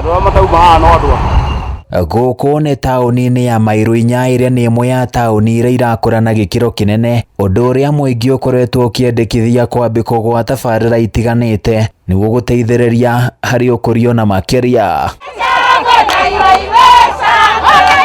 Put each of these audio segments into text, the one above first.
Andũ arĩa matauma haha no andũ a Gũkũ nĩ taũni-inĩ ya Mairũ Inya ĩrĩa nĩ ĩmwe ya taũni iria irakũra na gĩkĩro kĩnene, ũndũ ũrĩa mũingĩ ũkoretwo ũkĩendekithia kwambĩkwo gwa tabarĩra itiganĩte nĩguo gũteithĩrĩria harĩ ũkũria ona makĩria.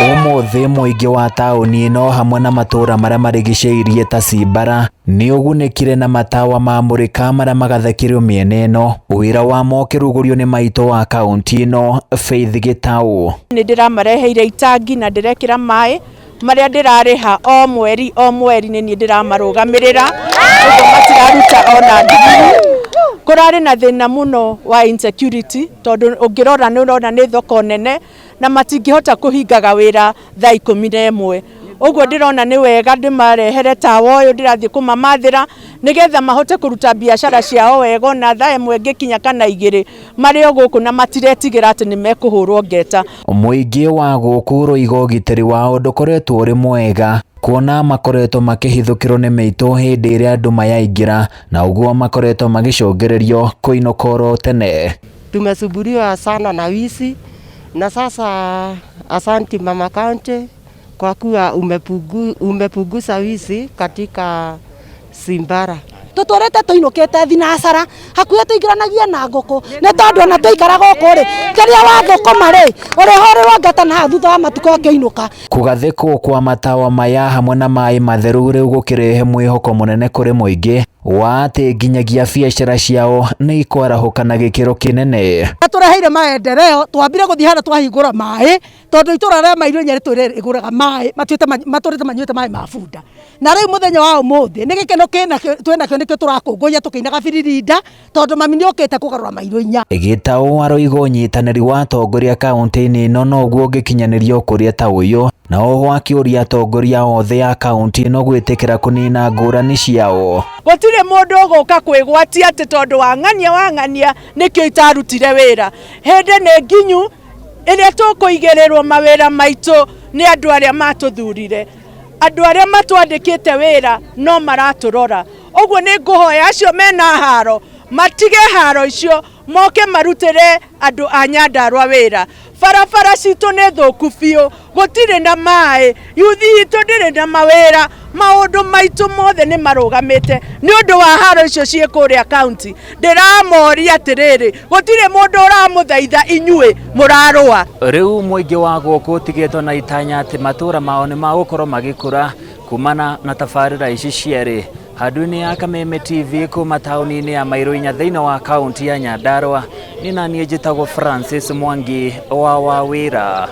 Ũmũthĩ mũingĩ wa taũni ĩno hamwe na matũũra marĩa marigicĩirie ta Cimbara nĩ ũgunĩkire na matawa ma mũrĩka marĩa magathĩkĩrwo mĩena ĩno, wĩra wamo ũkĩrugũrio nĩ maitũ wa kaũntĩ ĩno Faith Gĩtaũ. Nĩ ndĩramareheire itangi na ndĩrekĩra maĩ marĩa ndĩrarĩha o mweri o mweri, nĩ niĩ ndĩramarũgamĩrĩra, ũguo matiraruta ona ndigiri. Kũrarĩ na thĩna mũno wa insecurity, tondũ ũngĩrora nĩ ũrona nĩ thoko nene na matingĩhota kũhingaga wĩra thaa 11. Ũguo ndĩrona nĩ wega ndĩmarehere tawa ũyũ ndĩrathiĩ kũmamathĩra, nĩgetha mahote kũruta biacara ciao wega, ona thaa 1 ĩngĩkinya kana 2 marĩ o gũkũ na matiretigĩra atĩ nĩ mekũhũrwo ngeta. Mũingĩ wa gũkũ ũroiga ũgitĩri wao ndũkoretwo ũrĩ mwega, kuona makoretwo makĩhithũkĩrwo nĩ mĩitũ hĩndĩ ĩrĩa nduma yaingĩra, na ũguo makoretwo magĩcũngĩrĩrio kũinũka oro tene. Tumesumbuliwa sana na wizi, na sasa asanti Mama County kwa kuwa umepunguza wizi katika Simbara. Tũtũrĩte tũinũkĩte thinacara hakuhĩ tũingĩranagia na ngũkũ, nĩ tondũ ona tũikara gũkũ rĩ, kĩrĩa wathũkũma rĩ, ũrĩhũrĩrwo ngeta na hau thutha wa matukũ ũkĩinũka. Kũgathĩkwo kwa matawa maya hamwe na maĩ matheru rĩu gũkĩrehe mwĩhoko mũnene kũrĩ mũingĩ wa atĩ nginyagia biacara ciao nĩ ikwarahũka na gĩkĩro kĩnene. Tũreheire maendeleo, twambire gũthiĩ harĩa twahingũra maĩ, tondũ itũra rĩa Mairũ Inya rĩtũire rĩgũraga maĩ, matũrĩte manyuĩte maĩ ma bunda. Na rĩu mũthenya wa ũmũthĩ nĩ gĩkeno twĩnakĩo, nĩkĩo tũrakũngũiya tũkĩinaga biririnda, tondũ mami nĩ okĩte kũgarũra Mairũ Inya. Gĩtaũ aroiga ũnyitanĩri wa atongoria kaũntĩ-inĩ ĩno noguo ũngĩkinyanĩria ũkũria ta ũyũ, na oho akĩũria atongoria othe a kaũntĩ ĩno gwĩtĩkĩra kũnina ngũrani ciao. Gũtirĩ mũndũ ũgũka kwĩgwatia atĩ tondũ wang'ania wang'ania nĩkĩo itarutire wĩra. Hĩndĩ nĩ nginyu ĩrĩa tũkũigĩrĩrwo mawĩra maitũ nĩ andũ arĩa matũthurire. Andũ arĩa matwandĩkĩte wĩra no maratũrora. Ũguo nĩ ngũhoya acio mena haro matige haro icio, moke marutĩre andũ a Nyandarua wĩra. Barabara citũ nĩ thũku biũ, gũtirĩ na maĩ, yuthi itũ ndĩrĩ na mawĩra, maũndũ maitũ mothe nĩ marũgamĩte nĩ ũndũ wa haro icio ciĩ kũrĩa kaunti. Ndĩramoria atĩrĩrĩ, gũtirĩ mũndũ ũramũthaitha inyuĩ mũrarũa. Rĩu mũingĩ wa gũkũ ũtigĩtwo na itanya atĩ matũũra mao nĩ magũkorwo magĩkũra kumana na tabarĩra ici cierĩ. Handũ-inĩ ya Kameme TV kuma taũni-inĩ ya Mairũ Inya thĩinĩ wa kaũntĩ ya Nyandarua, nĩ naniĩ njĩtagwo Francis Mwangi wa Wawĩra.